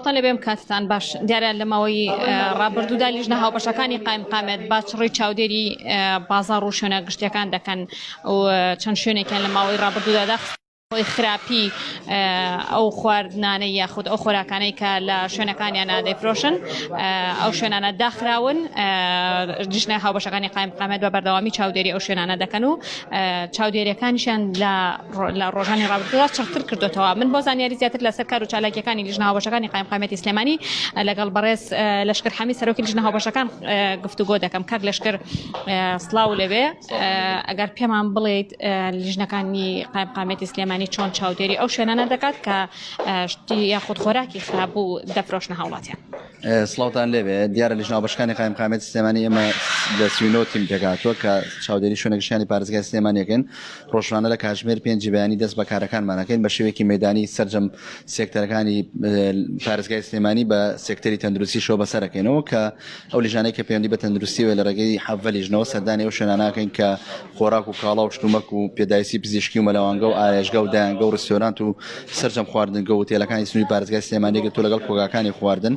سڵاوتان لێبێم کاتتان باش دیارە لە ماوەی ڕابردوودا لیژنە هاوبەشەکانی قایمقامێت با چڕی چاودێری بازاڕ و شوێنە گشتیەکان دەکەن و چەند شوێنێکیان لە ماوەی ڕابردوودا داخست هۆی خراپی ئەو خواردنانەی یاخود ئەو خۆراکانەی کە لە شوێنەکانیانە دەیفرۆشن ئەو شوێنانە داخراون لیژنە هاوبەشەکانی قایمقامێت بە بەردەوامی چاودێری ئەو شوێنانە دەکەن و چاودێریەکانیشیان لە لە ڕۆژانی ڕابردوودا چڕتر کردوێتەوە. من بۆ زانیاری زیاتر لەسەر کار و چالاکیەکانی لیژنە هاوبەشەکانی قایمقامیەتی سلێمانی لەگەڵ بەڕێز لەشکر حەمید سەرۆکی لیژنە هاوبەشەکان گفتوگۆ دەکەم. کاک لەشکر سڵاو لەوێ، ئەگەر پێمان بڵێیت لیژنەکانی قایمقامیەتی سلێمانی چۆن چاودێری ئەو شوێنانە دەکات کە شتی یاخود خۆراکی خراپ و دەفرۆشنە هاوڵاتیان؟ سڵاوتان لێبێ. دیارە لیژنە هاوبەشەکانی قایمقامیەتی سلێمانی ئێمە لە 39 تیم پێکهاتووە کە چاودێری شوێنە گشتیانی پارێزگای سلێمانی ئەکەین. ڕۆژانە لە کاتژمێر پێنجی بەیانی دەست بە کارەکانمان ئەکەین بە شێوەیەکی مەیدانی سەرجەم سێکتەرەکانی پارێزگای سلێمانی بە سێکتەری تەندروستیشەوە بەسەر ئەکەینەوە کە ئەو لیژانەی کە پەیوەندی بە تەندروستیەوە لە ڕێگەی حەڤە لیژنەوە سەردانی ئەو شوێنانە ئەکەین کە خۆراک و کاڵا و شتومەک و پێداویستی پزیشکی و مەلەوانگە و ئارایشگا و دایەنگە و ڕیستۆرانت و سەرجەم خواردنگە و ئوتێلەکانی سنووری پارێزگای سلێمانی گرتووە لەگەڵ کۆگاکانی خواردن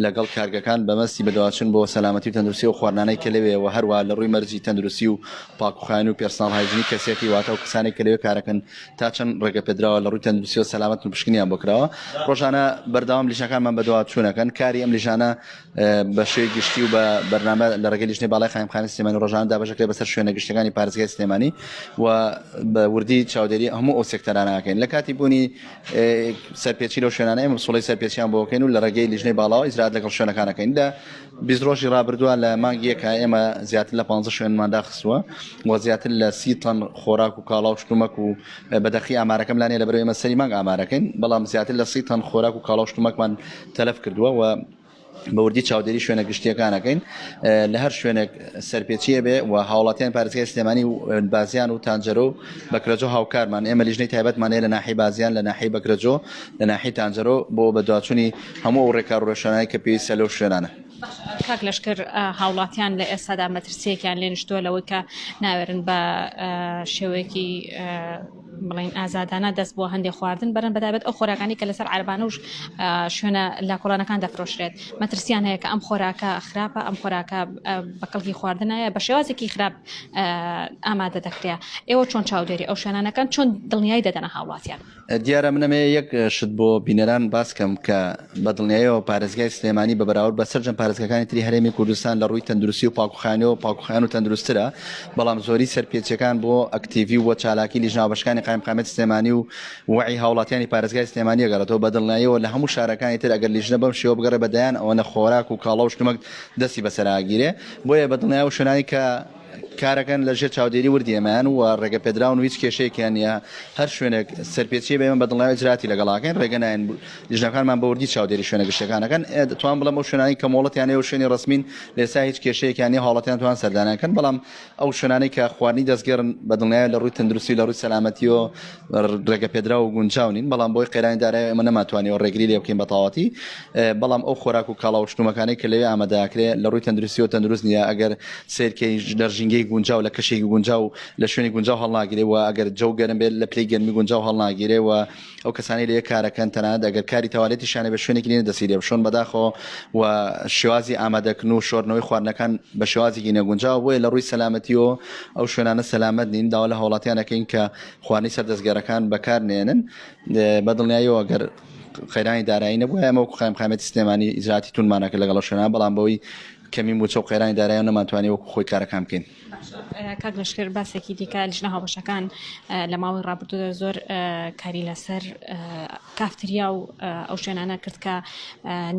لەگەڵ کارگەکان بەمەستی بەدواچوون بۆ سەلامەتی و تەندروستی ئەو خواردنانەی کە لەوێ و هەروەها لە ڕووی مەرجی تەندروستی و پاکوخاوێنی و personal hygiene ی کەسێتی واتە ئەو کەسانەی کە لەوێ کارەکەن تا چەند ڕێگەپێدراوە لە ڕووی تەندروستیەوە سەلامەتن و پشکنیان بۆ کراوە. ڕۆژانە بەردەوام لیژنەکانمان بەدواچوونەکەن. کاری ئەم لیژنانە بە شێوەی گشتی و بە بەرنامە لە ڕێگەی لیژنەی باڵای قایمقامی سلێمانی ڕۆژانە دابەشەکرێت بەسەر شوێنە گشتیەکانی پارێزگای سلێمانی و بە وردی چاودێری هەموو ئەو سێکتەرانە ئەکەین. لە کاتی بوونی سەرپێچی لەو شوێنانە ئێمە پسوڵەی سەرپێچیان بۆ ئەکەین و لە ڕێگەی لیژنەی باڵاوە ئیجرائات لەگەڵ شوێنەکان ئەکەین. لە 20 ڕۆژی ڕابردووە لە مانگی یەکا ئێمە زیاتر لە 15 شوێنمان داخستووە و زیاتر لە 30 تەن خۆراک و کاڵا و شتومەک و بە دەقی ئامارەکەم لا نییە لەبەرئەوەی ئێمە سەری مانگ ئامارەکەین بەڵام زیاتر لە 30 تەن خۆراک و کاڵا و شتومەکمان تەلەف کردووە و بە وردی چاودێری شوێنە گشتیەکان ئەکەین لە هەر شوێنێک سەرپێچیە بێ و هاوڵاتیان پارێزگای سلێمانی و بازیان و تانجەرۆ و بەکرەجۆ هاوکارمان ئێمە لیژنەی تایبەتمان هەیە لە ناحیەی بازیان لە ناحیەی بەکرەجۆ لە ناحیەی تانجەرۆ بۆ بەدواچوونی هەموو ئەو ڕێکار و ڕێوشوێنانەی کە پێویستە لەو شوێنانە. کاک لەشکر هاوڵاتیان لە ئێستادا مەترسیەکیان لێ نیشتووە لەوەی کە ناوێرن بە شێوەیەکی بڵین ئازادانە دەست بۆ هەندێک خواردن بەرن بەتایبەت ئەو خۆراکانی کە لەسەر عربانە و شوێنە لە کۆڵانەکان دەفرۆشرێت مەترسیان هەیە کە ئەم خۆراکە خراپە ئەم خۆراکە بە کەڵکی خواردنایە بە شێوازێکی خراپ ئامادە دەکرێت ئێوە چۆن چاودێری ئەو شوێنانەکەن چۆن دڵنیایی دەدەنە هاوڵاتیان؟ دیارە من ئەمەوێ یەک شت بۆ بینەران باس کەم کە بە دڵنیایەوە پارێزگای سلێمانی بە بەراورد بە سەرجەم پارێزگاکانی تری هەرێمی کوردستان لە ڕووی تەندروستی و پاکوخاوێنیەوە پاکوخاوێن و تەندروستترە بەڵام زۆری سەرپێچیەکان بۆ ئەکتیڤی و چالاکی لیژنە هاوبەشەکانی قایمقامیەتی سلێمانی و وەعی هاوڵاتیانی پارێزگای سلێمانی ئەگەڕێتەوە بە دڵنیاییەوە لە هەموو شارەکانی تر ئەگەر لیژنە بەم شێوە بگەڕێ بە دەیان ئەوەنە خۆراک و کاڵا و شتومەک دەستی بەسەرا ئەگیرێ بۆیە بە دڵنیایەوە شوێنانی کە کارەکەن لە ژێر چاودێری وردی ئێمەیان و ڕێگە پێدراون و هیچ کێشەیەکیان نییە، هەر شوێنێک سەرپێچیی بە ئێمە بە دڵنیایی ئیجرائاتی لەگەڵ ئەکەین، ڕێگە نایەن لیژنەکانمان بە وردی چاودێری شوێنە گشتیەکان ئەکەن، دەتوانم بڵێم ئەو شوێنانەی کە مۆڵەتیان هەیە و شوێنی ڕەسمین لە ئێستا هیچ کێشەیەکیان نییە هاوڵاتیان توان سەردانیان کەن، بەڵام ئەو شوێنانەی کە خواردنی دەستگێڕن بە دڵنیایی لە ڕووی تەندروستی و لە ڕووی سەلامەتیەوە ڕێگە پێدراو و گونجاو نین، بەڵام بەهۆی قەیرانی دارایی ئێمە نەمانتوانیوە ڕێگری لێ بکەین بە تەواوەتی، بەڵام ئەو خۆراک و کاڵا و شتومەکانەی کە لەوێ ئامادە ئەکرێ لە ڕووی تەندروستیەوە تەندروست نییە، ئەگەر سەیر کەی لە ژینگەی گونجاو لە کەشێکی گونجاو لە شوێنی گونجاو هەڵناگیرێ و ئەگەر جەو گەرم بێت لە پلەی گەرمی گونجاو هەڵناگیرێ و ئەو کەسانەی لەوێ کارەکەن تەنانەت ئەگەر کاری تەوالێتیشیان هەبێ شوێنێکی لێ دەستی لێ بشۆن بەداخەوە و شێوازی ئامادەکردن و شۆردنەوەی خواردنەکان بە شێوازێکی نەگونجاو بۆیە لە ڕووی سەلامەتیەوە ئەو شوێنانە سەلامەت نین داوا لە هاوڵاتیان ئەکەین کە خواردنی سەر دەستگەرەکان بەکار نێنن بە دڵنیاییەوە گەر قەیرانی دارایی نەبوو ئێمە وەکو قایمقامیەتی سلێمانی ئیجراتی توندمان ئەکرد لەگەڵ ئەو شوێنانە بەڵام بەوەی کەمی مووچە و قەیرانی دارایی نەمانتوانی وەکو خۆی کارەکان بکەین. کاک لەشکر باسێکی دیکە لیژنە هاوبەشەکان لە ماوەی ڕابردوودا زۆر کاری لەسەر کافتریا و ئەو شوێنانە کرد کە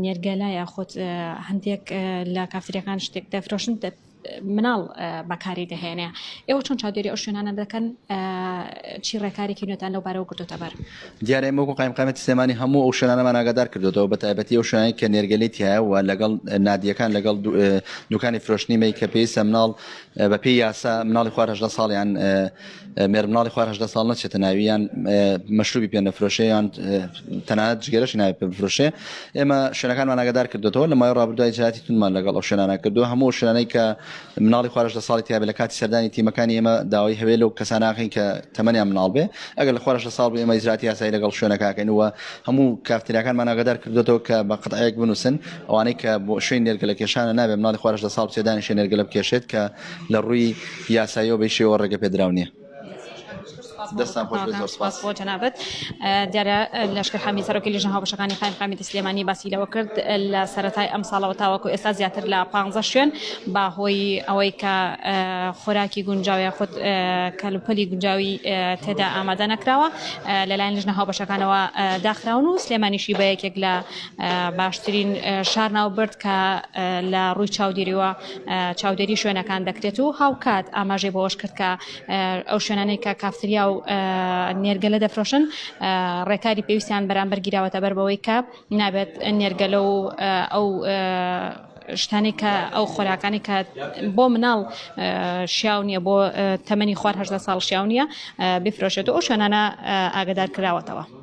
نێرگەلە یاخود هەندێک لە کافتریەکان شتێک دەفرۆشن مناڵ بەکاری دەهێنێ ئێوە چۆن چاودێری ئەو شوێنانە دەکەن چی ڕێکارێکی نوێتان لەو بارەوە گرتوتە بەر؟ دیارە ئێمە وەکو قایمقامیەتی سلێمانی هەموو ئەو شوێنانەمان ئاگادار کردوێتەوە بە تایبەتی ئەو شوێنانەی کە نێرگەلەی تیایە و لەگەڵ نادیەکان لەگەڵ دوکانی فرۆشتنی مەی کە پێویستە مناڵ بە پێی یاسا مناڵی خوار 18 ساڵ یان مێرمناڵی خوار 18 ساڵ نەچێتە ناوی یان مەشروبی پێ نەفرۆشێ یان تەنانەت جگەرەشی ناوی پێ بفرۆشێ ئێمە شوێنەکانمان ئاگادار کردوێتەوە لە ماوەی ڕابردووای جیاتی توندمان لەگەڵ ئەو شوێنانە کردووە هەموو شوێنانەی کە مناڵی خوار 18 ساڵی تیابێ لە کاتی سەردانی تیمەکانی ئێمە داوای هەوێ لەو کەسانە ئەکەین کە تەمەنیان مناڵ بێ ئەگەر لە خوار 18 ساڵ بوو ئێمە ئیجراتی یاسایی لەگەڵ شوێنەکە ئەکەین و هەموو کافتریاکانمان ئاگادار کردۆتەوە کە بە قەتعەیەک بنووسن ئەوانەی کە بۆ شوێن نێرگەلە کێشانە نابێ مناڵی خوار 18 ساڵ بچێ دانیشێ نێرگەلە بکێشێت کە لە ڕووی یاساییەوە بەی شێوە ڕێگە پێدراو نییە. دەستان خۆش بێت زۆر سپاس. سپاس بۆ جەنابت. دیارە لەشکر حەمید سەرۆکی لیژنە هاوبەشەکانی قایمقامیەتی سلێمانی باسی لەوە کرد لە سەرەتای ئەم ساڵەوە تاوەکو ئێستا زیاتر لە 15 شوێن بە هۆی ئەوەی کە خۆراکی گونجاو یاخود کەلوپەلی گونجاوی تێدا ئامادە نەکراوە لەلایەن لیژنە هاوبەشەکانەوە داخراون و سلێمانیشی بە یەکێک لە باشترین شار ناوبرد کە لە ڕووی چاودێریوە چاودێری شوێنەکان دەکرێت و هاوکات ئاماژەی بەوەش کرد کە ئەو شوێنانەی کە کافتریا و نێرگەلە دەفرۆشن ڕێکاری پێویستیان بەرامبەر گیراوەتە بەر بەوەی کە نابێت نێرگەلە و ئەو شتانەی کە ئەو خۆراکانی کە بۆ مناڵ شیاو نییە بۆ تەمەنی خوار هەدە ساڵ شیاو نییە بفرۆشێت و ئەو شوێنانە ئاگدار کراوەتەوە.